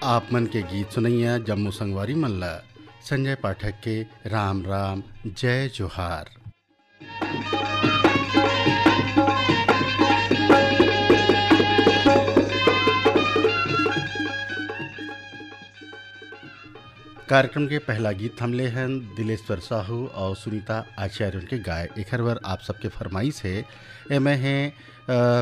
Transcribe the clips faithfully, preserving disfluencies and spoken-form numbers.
आप मन के गीत सुनैया जम्मो संगवारी मन ला संजय पाठक के राम राम, जय जोहार। कार्यक्रम के पहला गीत हम ले हन दिलेश्वर साहू और सुनीता आचार्य उनके गाय। एखर बर आप सबके फरमाइश है। एमे है, अ,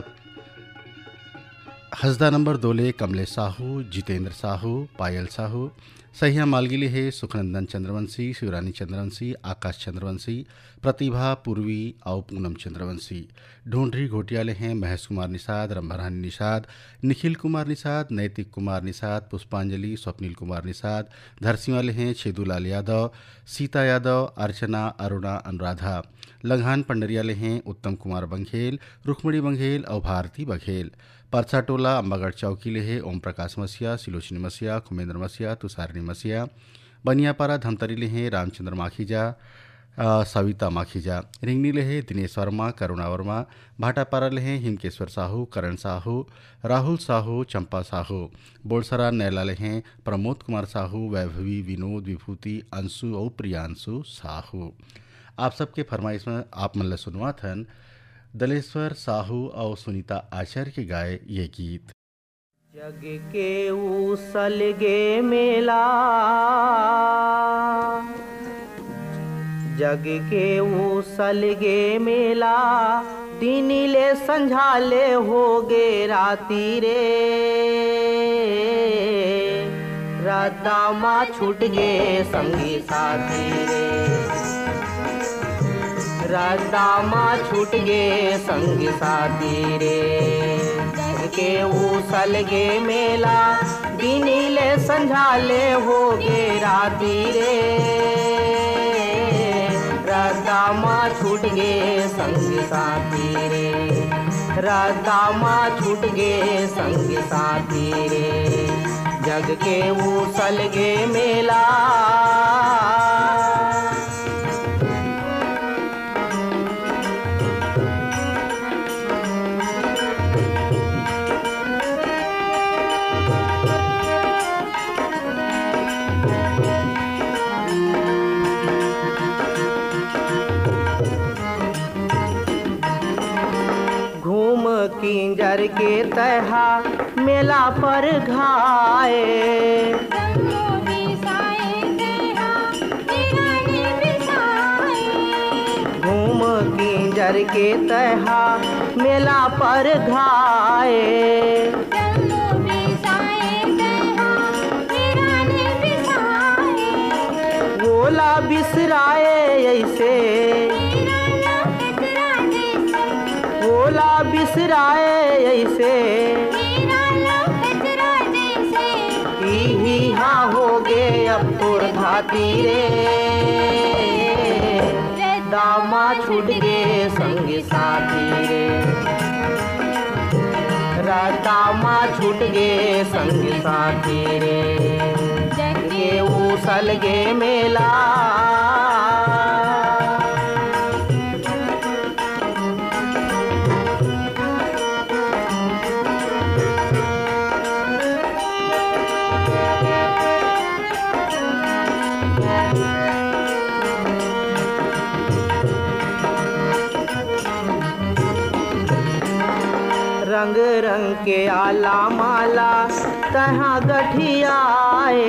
हसदा नंबर दो ले कमलेश साहू, जितेंद्र साहू, पायल साहू। सहिया मालगी ले हे सुखनंदन चंद्रवंशी, शिवरानी चंद्रवंशी, आकाश चंद्रवंशी, प्रतिभा, पूर्वी अउ पूनम चंद्रवंशी। ढूंढरी घोटिया ले हे महेश कुमार निषाद, रंभारानी निषाद, निखिल कुमार निषाद, नैतिक कुमार निषाद, पुष्पांजलि, स्वप्निल कुमार निषाद। धरसीवा ले हे छेदूलाल यादव, सीता यादव, अर्चना, अरुणा, अनुराधा। लंघान पंडरिया ले हे उत्तम कुमार बघेल, रुक्मणी बघेल अउ भारती बघेल। परसा टोला अम्बागढ़ चौकी ले हे ओम प्रकाश मसिया, सिलोचनी मसिया, खुमेंद्र मसिया, तुषारिणी मसिया। बनियापारा धमतरी ले हे रामचंद्र माखीजा, अ, सविता माखीजा। रिंगनी ले हे दिनेश वर्मा, करुणा वर्मा। भाटापारा ले हे हिमकेश्वर साहू, करण साहू, राहुल साहू, चंपा साहू। बोलसरा नैला ले हे प्रमोद कुमार साहू, वैभवी, विनोद, विभूति, अंशु अउ प्रियांशु साहू। आप सबके फरमाइश में आप मन ल सुनवात हन दलेश्वर साहू अउ सुनीता आचार्य के गाए ये गीत। जग के उसल गे मेला, जग के उसल गे मेला, दिन ले संझा ले हो गे राती रे। रद्दा मा छूट गे संगी साथी रे, रद्दा मा छूट गे संगी साथी रे। जग के उसल गे मेला, दिन ले संझा ले हो गे राती रे। रद्दा मा छूट गे संगी साथी रे, रद्दा मा छूट गे संगी साथी रे। जग के उसल गे मेला। घूम किंजर के तैहा मेला पर घाए। घूम किंजर के तैहा मेला पर घाए। ओला बिसराए ऐसे, ओला बिसराए ऐसे, इही हा हो गे अब तोर धाती रे। दामा छूट गे संग साथी रे, रद्दा मा छूट गे संग साथी रे। जग के उसल गे मेला। रंग रंग के आला माला तहाँ गठियाए।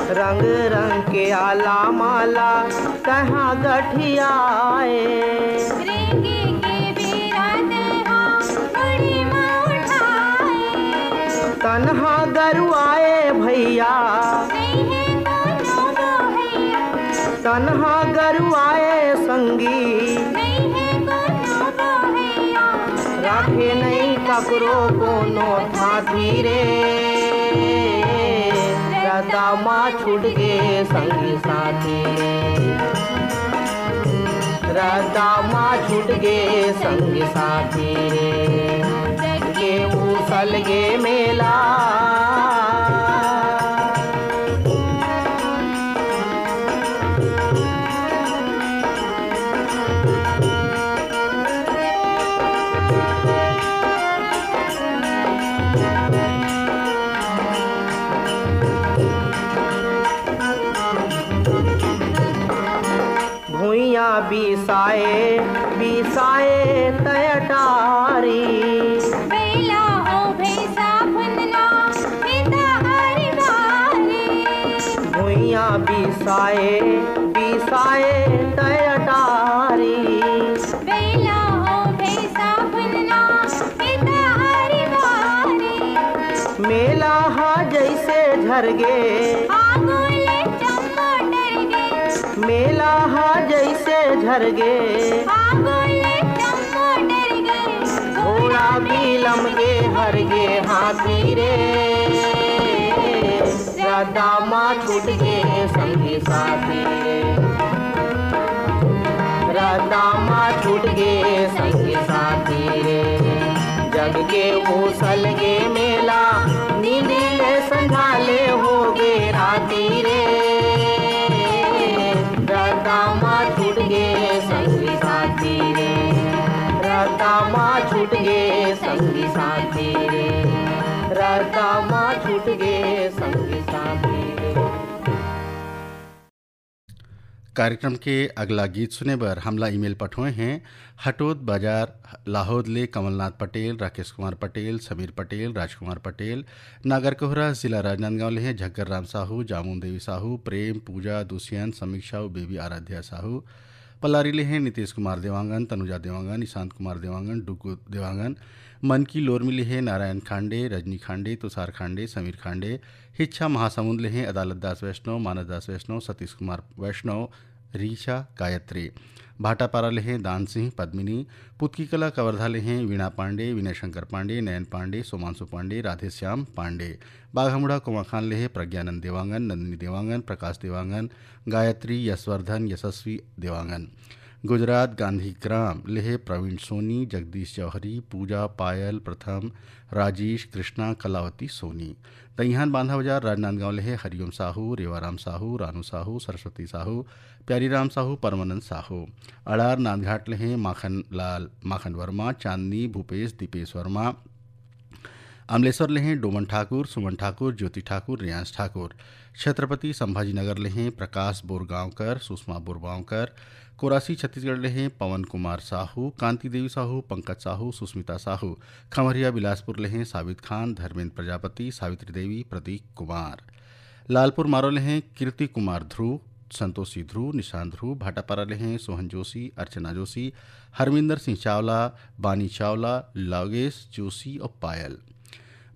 रंग रंग के आला माला तहाँ गठियाए। तनहा गरुआए भैया, तनहा गरुआए संगी। राखे नहीं ककरो कोनो थाती रे। रद्दा मा छूट गे संगी साथी रे, रद्दा मा छूट गे संगी साथी रे। जग के उसल गे मेला। तय अटारी। बेला ओ भैंसा फुंदना, पिता अरिवारी। भुइयां बिसाए, बिसाए तय अटारी। बेला ओ भैंसा फुंदना, पिता अरिवारी। मेला हा जैसे झरगे, आगू ले चम्मो डरगे। मेला हा जैसे झरगे, आगू ले चम्मो डरगे। घोड़ा बिलम के हरगे हाथी रे, रद्दा मा छूट गे संगी साथी रे। रद्दा मा छूट गे संगी साथी रे। जग के वो सलगे मेला, नींद ले संझा ले होगे राती रे। रद्दा मा छूट गे संगी साथी रे। रद्दा मा छूट गे संगी साथी रे। रद्दा मा छूट गे संगी साथी रे। कार्यक्रम के अगला गीत सुने बर हमला ईमेल पठोए हैं हटोद बाजार लाहौद ले कमलनाथ पटेल, राकेश कुमार पटेल, समीर पटेल, राजकुमार पटेल। नागरकोहरा, जिला राजनांदगांव ले हैं झग्गर राम साहू, जामुन देवी साहू, प्रेम, पूजा, दुष्यंत, समीक्षा अउ बेबी आराध्या साहू। पलारी ले हैं नीतीश कुमार देवांगन, तनुजा देवांगन, ईशांत कुमार देवांगन, डुगु देवांगन। मनकी लोरमी ले हैं नारायण खांडे, रजनी खांडे, तुषार खांडे, समीर खांडे। हिच्छा महासमुंद ले हैं अदालत दास वैष्णव, मानस दास वैष्णव, सतीश कुमार वैष्णव, रीशा गायत्री। भाटापारा ले हैं दान सिंह पद्मिनी। पुतकी कला कवर्धा ले हैं वीणा पांडे, विनय शंकर पांडे, नयन पांडे, सोमांशु पांडे, राधेश्याम पांडे। बाघामुड़ा कोमाखान ले हैं प्रज्ञानंद देवांगन, नंदिनी देवांगन, प्रकाश देवांगन, गायत्री, यशवर्धन, यशस्वी देवांगन। गुजरात गांधीग्राम ले हैं प्रवीण सोनी, जगदीश जौहरी, पूजा, पायल, प्रथम, राजेश, कृष्णा, कलावती सोनी। दइहान बांधा बाजार राजनांदगांव ले हैं हरिओम साहू, रेवाराम साहू, रानू साहू, सरस्वती साहू, प्यारीराम साहू, परमानंद साहू। अड़ार नांदघाट ले हैं माखन लाल, माखन वर्मा, चांदनी, भूपेश, दीपेश वर्मा। अमलेश्वर ले हैं डोमन ठाकुर, सुमन ठाकुर, ज्योति ठाकुर, रेयांश ठाकुर। छत्रपति संभाजी नगर ले हैं प्रकाश बोरगांवकर, सुषमा बोरगांवकर। कोरासी छत्तीसगढ़ ले हैं पवन कुमार साहू, कांति देवी साहू, पंकज साहू, सुस्मिता साहू। खमरिया बिलासपुर ले हैं साबित खान, धर्मेंद्र प्रजापति, सावित्री देवी, प्रदीप कुमार। लालपुर मारो ले हैं कीर्ति कुमार ध्रुव, संतोषी ध्रुव, निशांत ध्रुव। भाटापारा ले हैं सोहन जोशी, अर्चना जोशी, हरमिंदर सिंह चावला, बानी चावला, लागेश जोशी अउ पायल।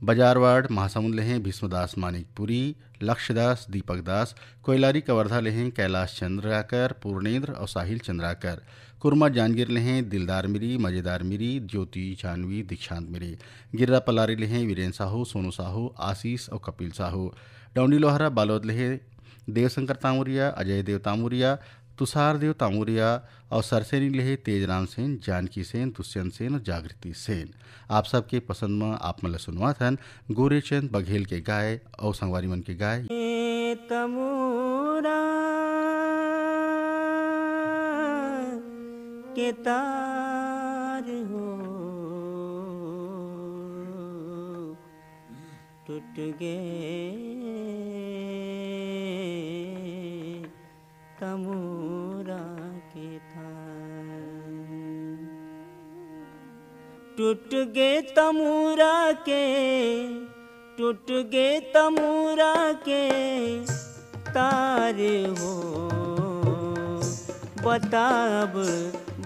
बजारवाड़ महासमुंद ले हैं भीष्मदास मानिकपुरी, लक्ष्यदास, दीपक दास। कोयलारी कवर्धा ले हैं कैलाश चंद्राकर, पूर्णेंद्र अउ साहिल चंद्राकर। कुरमा जांजगीर ले हैं दिलदार मिरी, मजेदार मिरी, ज्योति, जानवी, दीक्षांत मिरी। गिर्रा पलारी ले हैं वीरेन साहू, सोनू साहू, आशीष अउ कपिल साहू। डौंडी लोहरा बालोद ले हैं देवशंकर तामुरिया, अजय देव तामुरिया, तुषार देव तामुरिया अउ सरसेनी ले हैं तेजराम सेन, जानकी सेन, दुष्यंत सेन अउ जागृति सेन। आप सबके पसंद म आप मन ल सुनवात हन गोरेचंद बघेल के गाय अउ संगवारी मन के गाय। ए तमोरा के तार हो टूट गे तमोरा के तार। टूट गे तमोरा के, टूट गे तमोरा के तार हो। बताब,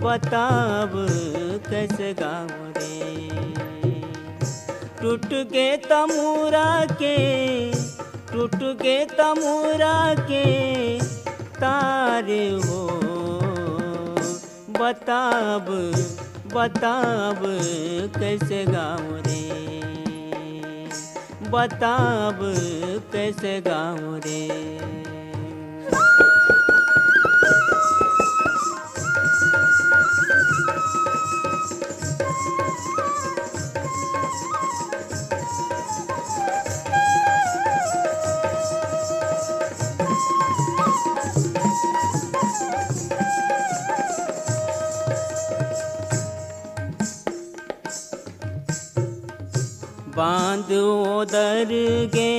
बताब कैसे गाँव रे। टूट गे तमोरा के, टूट गे तमोरा के तार हो। बताब, बताब कैसे गाँव रे, बताब कैसे गाँव रे। बांध ओदर गे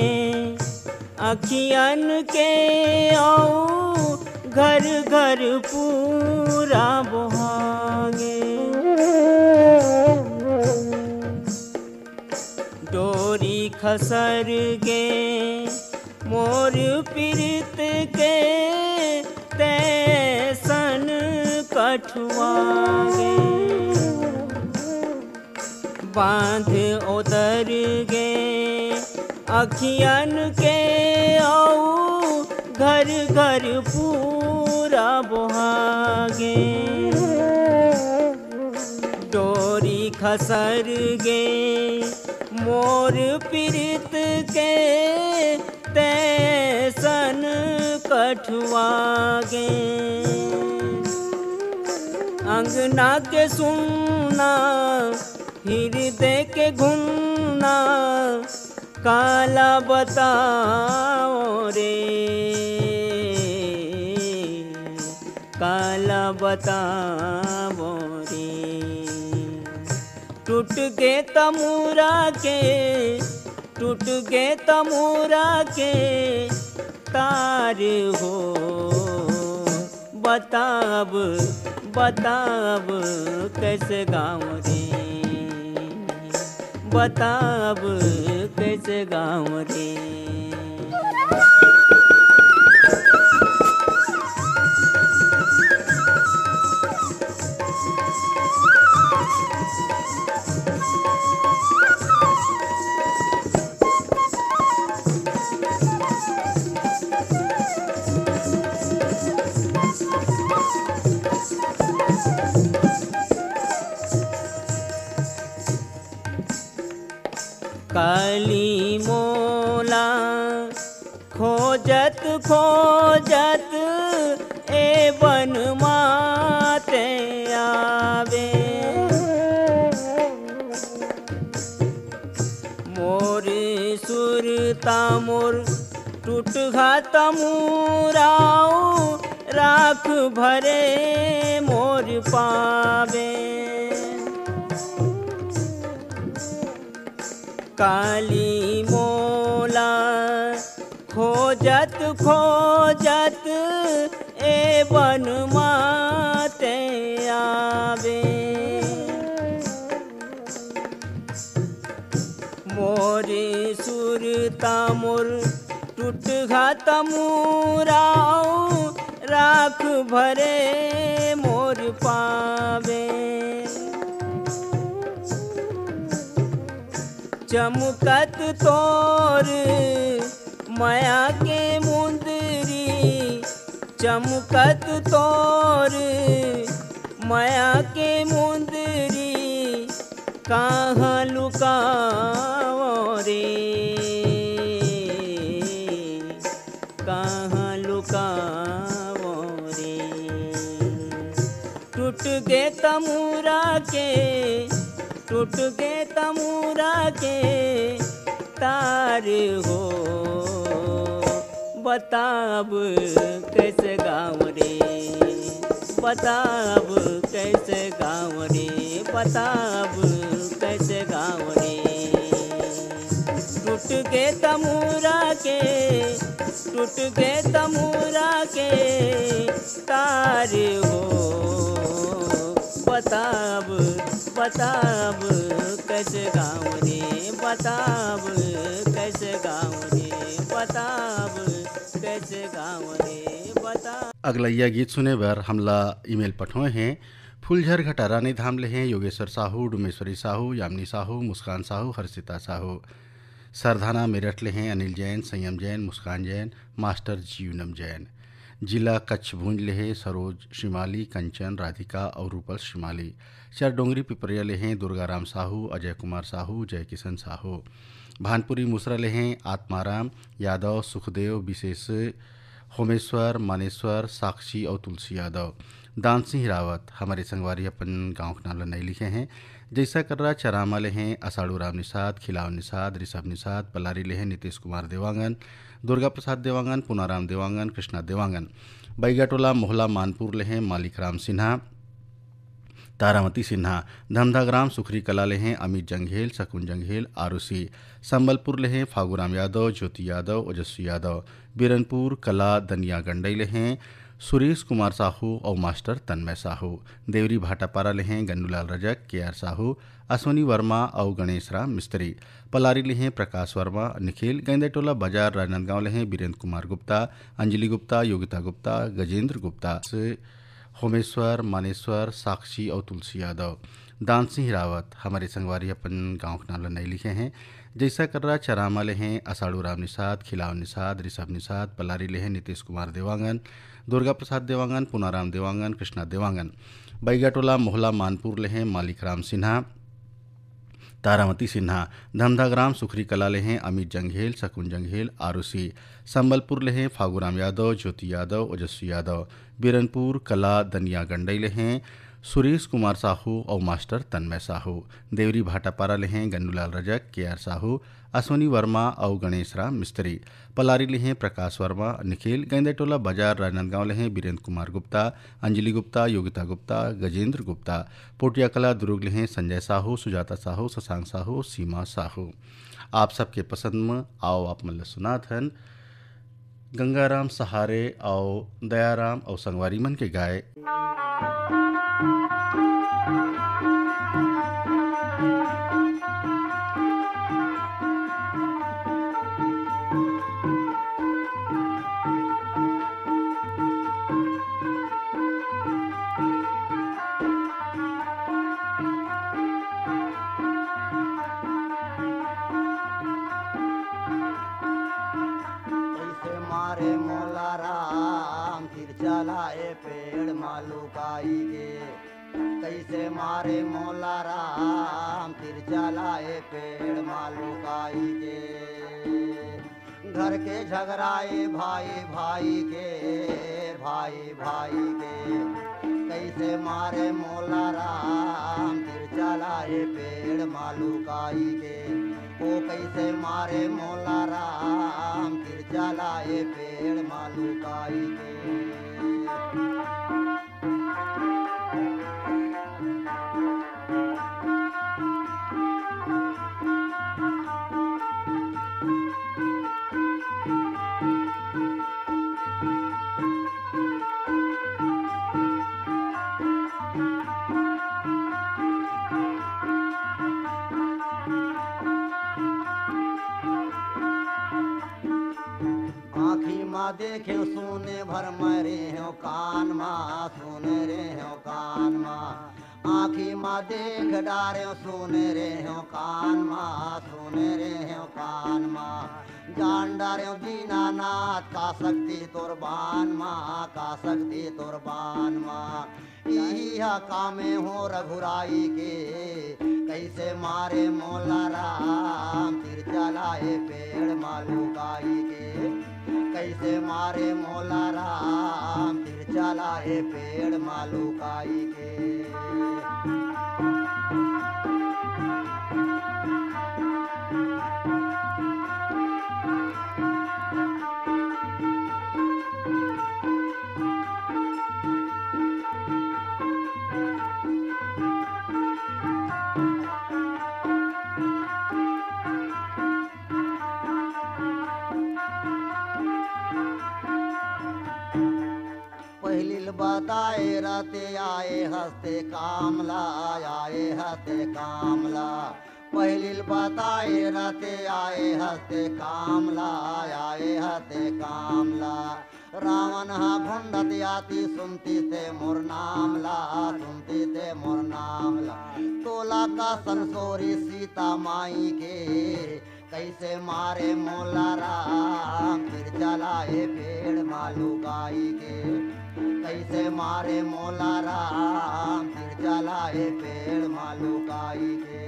अखियन के, अउ घर घर पूरा बोहागे। असर गे मोर पीरित के तैसन कठुआ गे। बांध ओदर गे अखियन के अऊ घर घर पूरा बोहा गे। डोरी खसर गे मोर पीरित के तैसन कठुआ गे। अंगना के सुनना, हृदय के घुनना, काला बताओ रे, काला बताओ रे। टूट गे तमूरा के, टूट गे तमूरा के तार हो। बताब, बताब कैसे गाँव रे, बताब कैसे गाँव रे। काली मोला खोजत खोजत ए बन माते आवे। मोर सुरता मोर टूटहा तमूराऊ, राख भरे मोर पावे। काली मोला खोजत खोजत ए बन माते आवे। मोर सुरता मोर टूटहा तमूराऊ, राख भरे मोर पावे। चमकत तोर मया के मुंदरी, चमकत तोर मया के मुंदरी, कहाँ लुकावो रे, कहाँ लुकावो रे। टूट गे तमूरा के, टूट गे तमूरा के तार हो। बताब कैसे गाँव रे, बताब कैसे गाँव रे, बताब कैसे गाँव रे। टूट गे तमूरा के, टूट गे तमूरा के तार हो। बताब, बताब कैसे गाँव रे, बताब कैसे गाँव रे, बताब कैसे गाँव रे, बताब। अगला यह गीत सुने बर हमला ईमेल पठोए हैं। फूलझर घटा रानी धाम ले हैं योगेश्वर साहू, डुमेश्वरी साहू, यामिनी साहू, मुस्कान साहू, हर्षिता साहू। सरधाना मेरठ ले हैं अनिल जैन, संयम जैन, मुस्कान जैन, मास्टर जीवनम जैन। जिला कच्छ भुंज ले हैं सरोज श्रीमाली, कंचन, राधिका और रूपल श्रीमाली। चरडोंगरी पिपरिया ले हैं दुर्गाराम साहू, अजय कुमार साहू, जय किशन साहू। भानपुरी मुसरा ले हैं आत्माराम यादव, सुखदेव, विशेष होमेश्वर, मानेश्वर, साक्षी और तुलसी यादव। दान सिंह रावत हमर संगवारी अपन गाँव के नाम ल नइ लिखे हैं। जैसा कर्रा चरामा ले हैं असाड़ू राम निषाद, खिलाव निषाद, ऋषभ निषाद, पलारी ले हैं नीतीश कुमार देवांगन, दुर्गा प्रसाद देवांगन, पुनाराम देवांगन, कृष्णा देवांगन। बैगाटोला मोहला मानपुर ले हैं मालिक राम सिन्हा, तारामती सिन्हा। धमधाग्राम सुखरी कला ले हैं अमित जंघेल, शकुन जंघेल, आरुषि। संबलपुर ले हैं फागुराम यादव, ज्योति यादव, ओजस्वी यादव। बीरनपुर कला दनिया गंडई ले हैं सुरेश कुमार साहू अउ मास्टर तन्मय साहू। देवरी भाटापारा ले हैं गन्नूलाल रजक, के आर साहू, अश्वनी वर्मा अउ गणेश राम मिस्त्री। पलारी ले हैं प्रकाश वर्मा, निखिल। गैंदईटोला बाजार राजनांदगांव ले हैं बीरेंद्र कुमार गुप्ता, अंजलि गुप्ता, योगिता गुप्ता, गजेंद्र गुप्ता। से होमेश्वर, मानेश्वर, साक्षी अउ तुलसी यादव। दान सिंह रावत, हमर संगवारी अपन गांव के नाम ल नइ लिखे हैं। जैसा कर्रा चरामा ले हैं असाड़ू राम निषाद, खिलावन निषाद, ऋषभ निषाद। पलारी ले हैं नीतीश कुमार देवांगन, दुर्गा प्रसाद देवांगन, पुनाराम देवांगन, कृष्णा देवांगन। बैगाटोला मोहला मानपुर ले हैं मालिक राम सिन्हा, तारामती सिन्हा। धमधाग्राम सुखरी कला ले हैं अमित जंघेल, शकुन जंघेल, आरुषि। संबलपुर ले हैं फागुराम यादव, ज्योति यादव, ओजस्वी यादव। बीरनपुर कला दनिया गंडई ले हैं सुरेश कुमार साहू अउ मास्टर तन्मय साहू। देवरी भाटापारा ले हैं गन्नूलाल रजक, के आर साहू, अश्वनी वर्मा अउ गणेश राम मिस्त्री। पलारी ले हैं प्रकाश वर्मा, निखिल। गैंदईटोला बाजार राजनांदगांव ले हैं बीरेंद्र कुमार गुप्ता, अंजलि गुप्ता, योगिता गुप्ता, गजेंद्र गुप्ता। पोटियाकला दुरुग ले हैं संजय साहू, सुजाता साहू, शशांक साहू, सीमा साहू। आप सबके पसंद म आओ, आप मन ल सुनात हन गंगाराम सहारे अउ दयाराम अउ संगवारी मन के गाए। कैसे मारे मोला राम, तिरछा ला ए पेड़ मा लुकाई के। कैसे मारे मोला राम, तिरछा ला ए पेड़ मा लुकाई के। घर के झगड़ा ए भाई भाई के, भाई भाई के। कैसे मारे मोला राम, तिरछा ला ए पेड़ मा लुकाई के। ओ कैसे मारे मोला राम, तिरछा ला ए पेड़ मा लुकाई के। आँखी मा देखे सुने भर मरे हो कान मा, सुने रे हो कान मा। आँखी मा देख डारे सुने रे हो कान मा, सुने रे हो कान मा। जान डारे दीनानाथ का शक्ति तोर बान मा, का शक्ति तोर बान मा। इही हा कामे हो रघुराई के, कैसे मारे मोला राम, तिरछा ला ए पेड़ मा लुकाई के। कैसे मारे मोला राम, तिरछा ला ए पेड़ मा लुकाई के। पहिलिल बताए रते आए हस्ते कामला, आए हस्ते कामला। पहिलिल बताए रते आए हस्ते कामला, आए हस्ते कामला। रावण हा भुंडत आती सुनती ते मोर नामला, सुनती ते मोर नामला। तोला का संसोरी सीता माई के, कैसे मारे मोला राम, तिरछा ला ए पेड़ मा लुकाई के। कैसे मारे मोला राम, तिरछा ला ए पेड़ मा लुकाई के।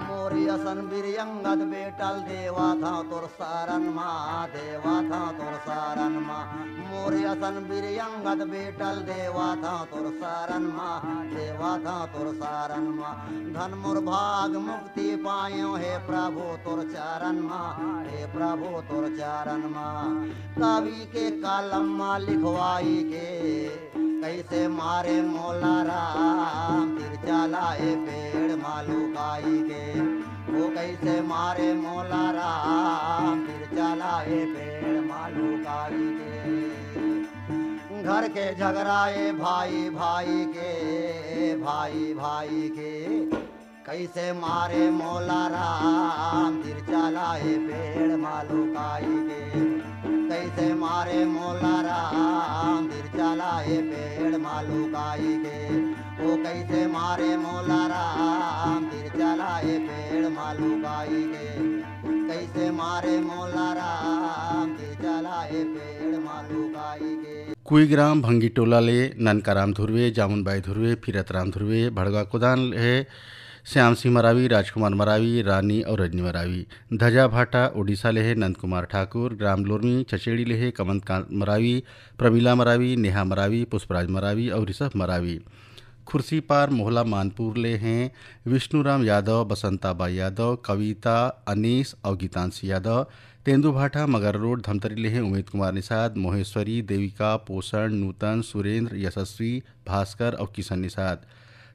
मोरी असन बीर अंगद बेटल देवा था तोर शरण मा, देवत हंव तोर शरण मा। मोर असन वीर अंगद बेटल, देवत हंव तोर शरण मा, देवत हंव तोर शरण मा। धन मोर भाग मुक्ति पाएंव, हे प्रभु तोर चरण मा, हे प्रभु तोर चरण मा। कवि के कलम मा लिखवाई के, कइसे मारे मोला राम, तीर चला ए पेड़ मा लुकाई के। ओ कइसे मारे मोला राम, तीर चला ए पेड़ मा लुकाई के। घर के झगड़ा ए भाई भाई के, भाई भाई के। कइसे मारे मोला राम, तीर चला ए पेड़ मा लुकाई के। कइसे मारे मोला राम, तीर चला ए पेड़ मा लुकाई के। ओ कइसे मारे मोला राम, तीर चला ए पेड़ मा लुकाई के। कइसे मारे मोला राम, तीर चला ए पेड़ मा लुकाई के। कुईग्राम भंगीटोला ले ननकाराम धुर्वे, जामुनबाई धुर्वे, फिरतराम धुर्वे, भड़गा कोदान हे श्याम सिंह मरावी, राजकुमार मरावी, रानी अउ रजनी मरावी। धजा भाटा ओडिशा ले हे नंद कुमार ठाकुर, ग्राम लोरमी चचेड़ी ले हे कमलकांत मरावी, प्रमिला मरावी, नेहा मरावी, पुष्पराज मरावी अउ ऋषभ मरावी। खुर्सीपार मोहला मानपुर ले हे विष्णुराम यादव, बसंताबाई यादव, कविता, अनीस अउ गीतांशी यादव। तेंदूभाठा मगर रोड धमतरी ले हे उमेद कुमार निषाद, मोहेश्वरी, देविका, पोषण, नूतन, सुरेंद्र, यशस्वी, भास्कर अउ किशन निषाद।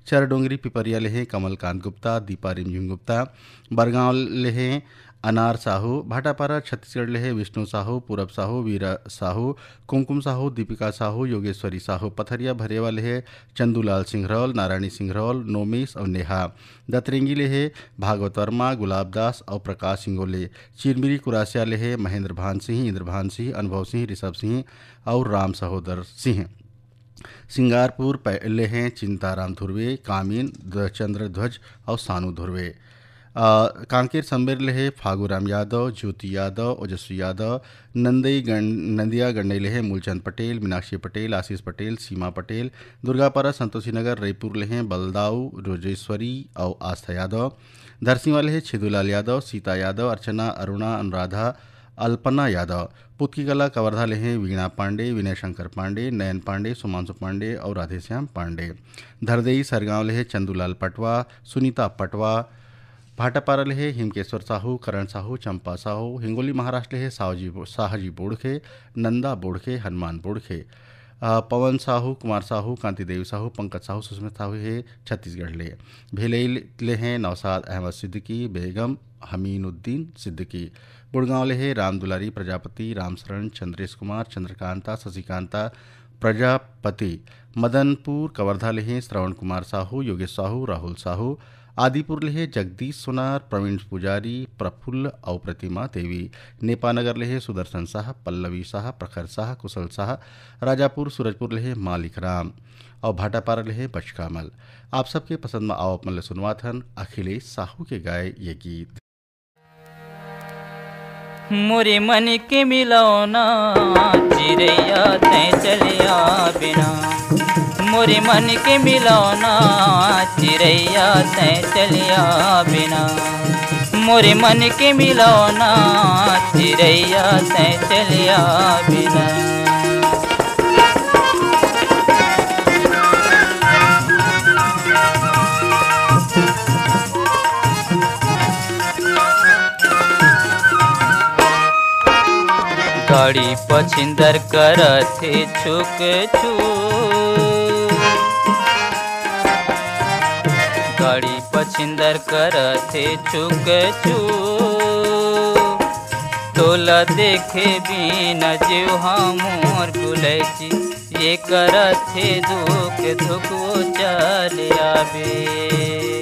चरडोंगरी पिपरिया ले हे कमलकांत गुप्ता, दीपा रिमझिम गुप्ता। बरगांव ले हे अनार साहू। भाटापारा छत्तीसगढ़ ले हे विष्णु साहू, पूरब साहू, वीरा साहू, कुमकुम साहू, दीपिका साहू, योगेश्वरी साहू। पथरिया भरेवा ले हे चंदूलाल सिंघरौल, नारायणी सिंघरौल, नोमेश अउ नेहा। दतरेंगी ले हे भागवत वर्मा, गुलाब दास अउ प्रकाश सिंगोले। चिरमिरी कुरासिया ले हे महेंद्र भान सिंह, इंद्रभान सिंह, अनुभव सिंह, ऋषभ सिंह अउ राम सहोदर सिंह। सिंगारपुर पै-, ले हे चिंताराम धुर्वे, कामिन, द-, चंद्रध्वज अउ सानू धुर्वे। अ, कांकेर संबेर ले हे फागूराम यादव, ज्योति यादव, ओजस्वी यादव, नंदई गं-, नंदिया गंडई ले हे मूलचंद पटेल, मीनाक्षी पटेल, आशीष पटेल, सीमा पटेल। दुर्गापारा संतोषी नगर रईपुर ले हे बलदाऊ, रोजेश्वरी अउ आस्था यादव। धरसींवा ले हे छेदूलाल यादव, सीता यादव, अर्चना, अरुणा, अनुराधा, अल्पना यादव। पुतकी कला कवर्धा ले हे वीणा पांडे, विनय शंकर पांडे, नयन पांडे, सुमांशु पांडे अउ राधेश्याम पांडे। धरदेई सरगांव ले हे चंदूलाल पटवा, सुनीता पटवा। भाटापारा ले हे हिमकेश्वर साहू, करण साहू, चंपा साहू। हिंगोली महाराष्ट्र ले हे साहजी बो-, साहजी बोड़खे, नंदा बोड़खे, हनुमान बोड़खे। अ, पवन साहू, कुमार साहू, कांति देवी साहू, पंकज साहू, सुस्मित साहू हे छत्तीसगढ़ ले। भेलई ले हे नौशाद अहमद सिद्दीकी, बेगम हमीनुद्दीन सिद्दीकी। बुड़गांव ले हे राम दुलारी प्रजापति, रामशरण, चंद्रेश कुमार, चंद्रकांता, शशिकांता प्रजापति। मदनपुर कवर्धा ले हे श्रवण कुमार साहू, योगेश साहू, राहुल साहू। आदिपुर ले हे जगदीश सोनार, प्रवीण पुजारी, प्रफुल्ल अउ प्रतिमा देवी। नेपानगर ले हे सुदर्शन साह, पल्लवी साह, प्रखर साह, कुशल साह। राजापुर सूरजपुर ले हे मालिक राम अउ भाटापारा ले हे बचकामल। आप सबके पसंद म आओ, अपन ले सुनवात हन अखिलेश साहू के गाए ये गीत। मोरे मन के मिलौना चिरैया तैं चलिया बिना, मोरे मन के मिलौना चिरैया तैं चलिया बिना, मोरे मन के मिलौना चिरैया तैं चलिया बिना। गाड़ी पछिंदर करत हे छुक छू, गाड़ी पछिंदर करत हे छुक छू। तोला देखे बिना जीव हमर गुलैची, ये करत हे धुक धुक वो चल आबे।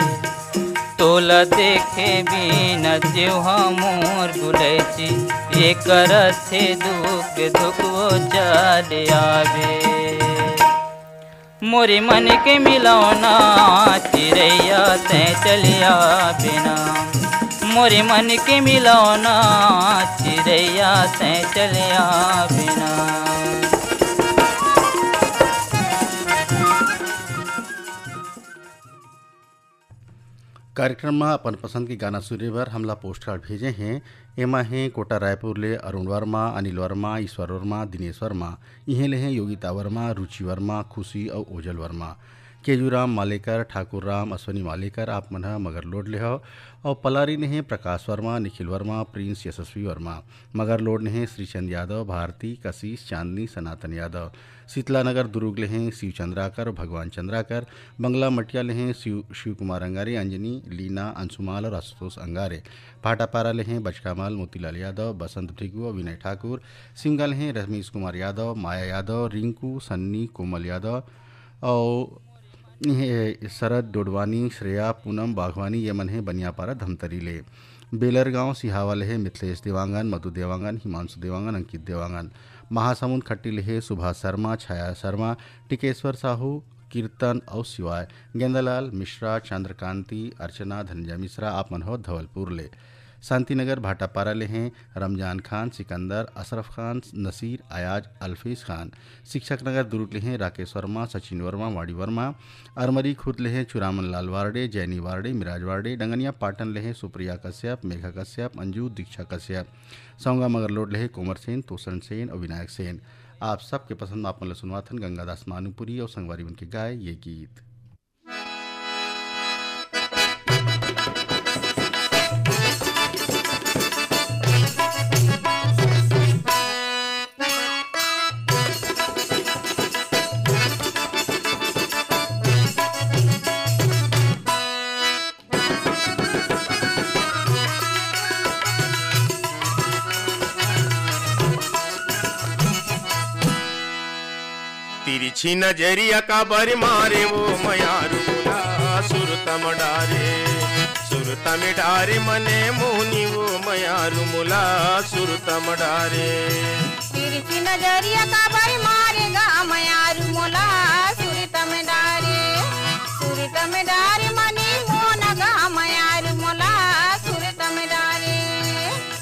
तोला देखे बिना जीव हमर गुलैची, ये करत हे धुक धुक वो चल आबे। मोरे मन के मिलौना चिरैया तैं चलिया बिना, मोरे मन के मिलौना चिरैया तैं चलिया बिना। कार्यक्रम म अपन पसंद के गाना सुने बर हमला पोस्ट कार्ड भेजे हें। एमा हे कोटा रायपुर ले अरुण वर्मा, अनिल वर्मा, ईश्वर वर्मा, दिनेश वर्मा। इहें ले हे योगिता वर्मा, रुचि वर्मा, खुशी अउ ओजल वर्मा। केजूराम मालेकर, ठाकुर राम, अश्विनी मालेकर, आप मन ह मगरलोड ले हव। अउ पलारी ने हे प्रकाश वर्मा, निखिल वर्मा, प्रिंस यशस्वी वर्मा। मगरलोड ने हे श्रीचंद यादव, भारती, कशिश, चांदनी, सनातन यादव। शीतला नगर दुर्ग ले हे शिव चंद्राकर, भगवान चंद्राकर। बंगला मटिया ले हे शिव, शिव कुमार अंगारे, अंजनी, लीना, अंशुमाल अउ आशुतोष अंगारे। भाटापारा ले हे बचकामल, मोतीलाल यादव, बसंत भृगु अउ विनय ठाकुर। सिमगा ले हे रमेश कुमार यादव, माया यादव, रिंकू, सन्नी, कोमल यादव अउ इहें शरद डोडवानी, श्रेया, पूनम बाघवानी, ये मन हे बनियापारा धमतरी ले। बेलरगांव सिहावा ले हे मिथिलेश देवांगन, मधु देवांगन, हिमांशु देवांगन, अंकित देवांगन। महासमुंद खट्टी ले हे सुभाष शर्मा, छाया शर्मा, टिकेश्वर साहू, कीर्तन अउ शिवाय। गेंदालाल मिश्रा, चंद्रकांति, अर्चना, धनंजय मिश्रा, आप मन हो धवलपुर ले। शांतिनगर भाटापारा ले हे रमजान खान, सिकंदर, अशरफ खान, नसीर, अयाज, अल्फेज खान। शिक्षक नगर दुर्ग ले हे राकेश वर्मा, सचिन वर्मा, वाणी वर्मा। अरमरी खुर्द ले हे चुरामन लाल वार्डे, जैनी वार्डे, मिराज वार्डे। डंगनिया पाटन ले हे सुप्रिया कश्यप, मेघा कश्यप, अंजू, दीक्षा कश्यप। सौंगा मगरलोड ले हे कोमर सेन, तोसन सेन अउ विनायक सेन। आप सबके पसंद म आप मन ल सुनवाथन गंगादास मानुपुरी अउ संगवारी मन के गाए ये गीत। तिरछी नजरिया काबर मारे वो मयारू मोला सुरतम डारे। सुरतम डारे मने मोहनी वो मयारू मोला सुरतम डारे। तिरछी नजरिया काबर मारे गा मयारू मोला सुरतम डारे। सुरतम डारे मने मोहन गा मयारू मोला सुरतम डारे।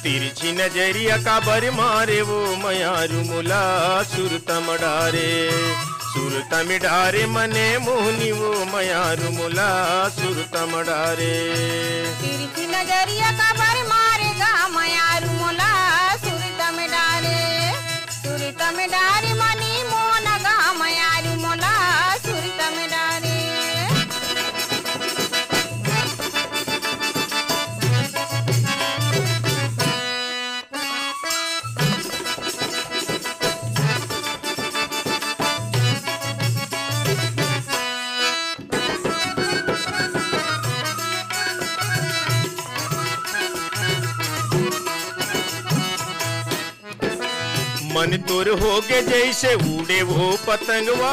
तिरछी नजरिया काबर मारे वो मयारू मोला सुरतम डारे। सुरतम डारे मने मोहनी वो मयारू मोला सुरतम डारे। तिरछी नजरिया काबर मारे गा मयारू मोला सुरतम डारे। सुरतम डारे मने मोहन गा मयारू मोला सुरतम डारे। मन तोर होगे जइसे उड़े वो पतंगवा।